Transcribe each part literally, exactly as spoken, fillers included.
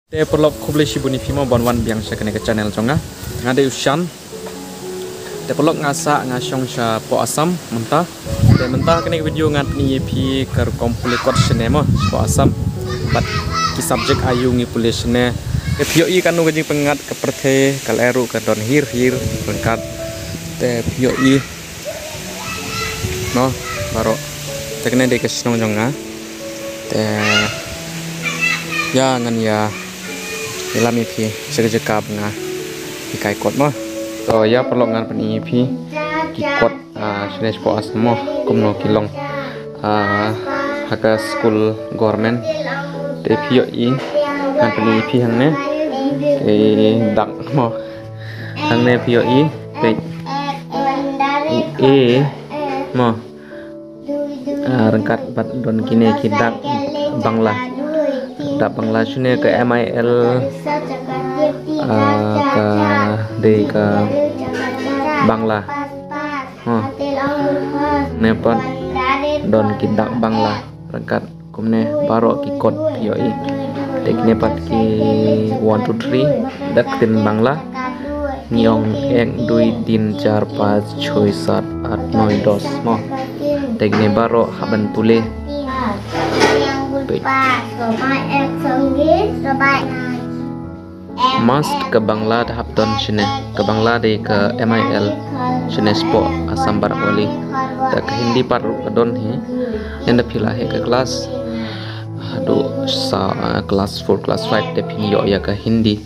Te paralok, khublei shibun ïa phi mo ban wan biang sha kane ka channel jong nga. Nga dei u Shan. Te paralok, nga sah nga shong sha poh Assam mynta. Te mynta kane ka video ngan pyni ïa phi ka rukom pule kot shane mo, sha poh Assam. Bad ki subject aiu ngi pule shane. Te phi ïohi kano ka jingpyngngad ka pyrthei, ka leh ruh ka don hir hir ryngkat. Te phi ïohi. No, baroh. Te kane dei ka shnong jong nga. Te ïa ngan ïa ïalam ïa phi sha ka jaka ba nga hikai kot mo. To ïa paralok, ngan pyni ïa phi ki kot, ah, shane sha poh Assam mo, kumno ki long, ah, ha ka skul government. Te phi ïohi, ngan pyni ïa phi hangne. Te dak mo. Hangne phi ïohi, peit. U A mo. Ah, ryngkat bad don kine ki dak Bangla. Dak Bangla shane ka M I L, ah, ka dei ka Bangla. Ha. Ne pat don ki dak Bangla ryngkat. Kumne baroh ki kot phi ïohi. Te kine pat ki one two three, dak ktien Bangla. Ngi ong ek, dui, tin, char, panch, chhoi, sat, aath, noi, dos mo. Te kine baroh hap ban pule. Peit. Must ka Bangla te hap don shane. Ka Bangla dei ka M I L shane sha poh Assam Barak Valley. Te ka Hindi pat ruh ka don hi. Ynda phi la heh ka class haduh sa, ah, class four, class five te phin ïoh ïa ka Hindi.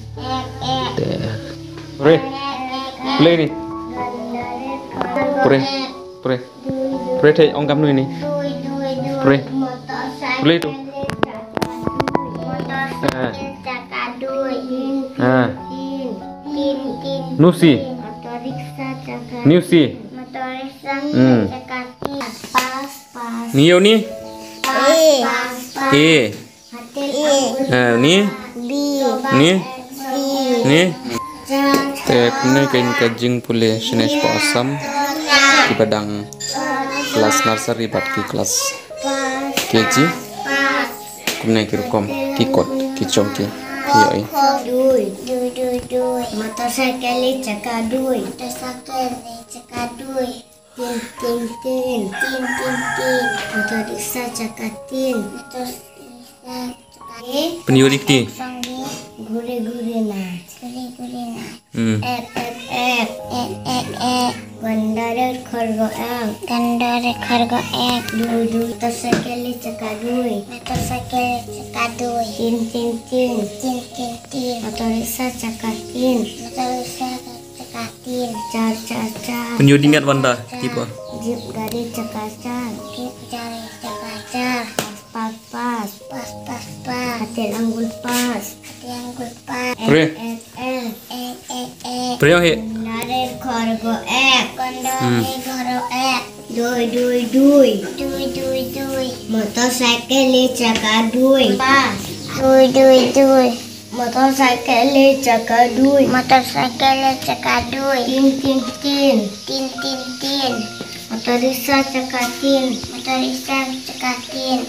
Te. Pure. Pule ni. Pure. Pure. Pure te ong kamnu ini. Pure. Pule tu. Ah. Ah. Nusi. Nusi. Hmm. Ni yo ni. E. Ah, ni? Ni? Ni? Te kane ka jingpule shane sha poh Assam. Kiba dang class nursery bad ki class K G. Kumne ki rukom ki kot ki jong ki. Phi ïohi. Dui, dui, dui, dui. Motorcycle chakka dui. Motorcycle chakka dui. Tin, tin, tin. Tin, tin, tin. Motor rickshaw chakka tin. Motor rickshaw chakka tin. Pyni ïa u dikti. Gure, gure na. Gure, gure na. Hmm. Ek, ek, ek. Ek, ek, ek. Ganda re khargo ek. Ganda re khargo ek. Dui, dui. Motorcycle chakka dui. Motorcycle chakka dui. Tin, tin, tin. Tin, tin, tin. Motor rickshaw chakka tin. Motor rickshaw chakka tin. Char, char, char. Pyni ïa u ding ngat wanda, tipo. Jeep gari chakka char. Jeep gari chakka char. Pas, pas, pas. Pas, pas, pas. Hati angul pas. Hati angul pas. Pure. Ek, ek, ek. Ek, ek, ek. Pure ïohi. Ganda re khargo ek. Ganda re khargo ek. Dui, dui, dui. Dui, dui, dui. Motorcycle chakka dui. Pas. Dui, dui, dui. Motorcycle chakka dui. Motorcycle chakka dui. Tin, tin, tin. Tin, tin, tin. Motor rickshaw chakka tin. Motor rickshaw chakka tin.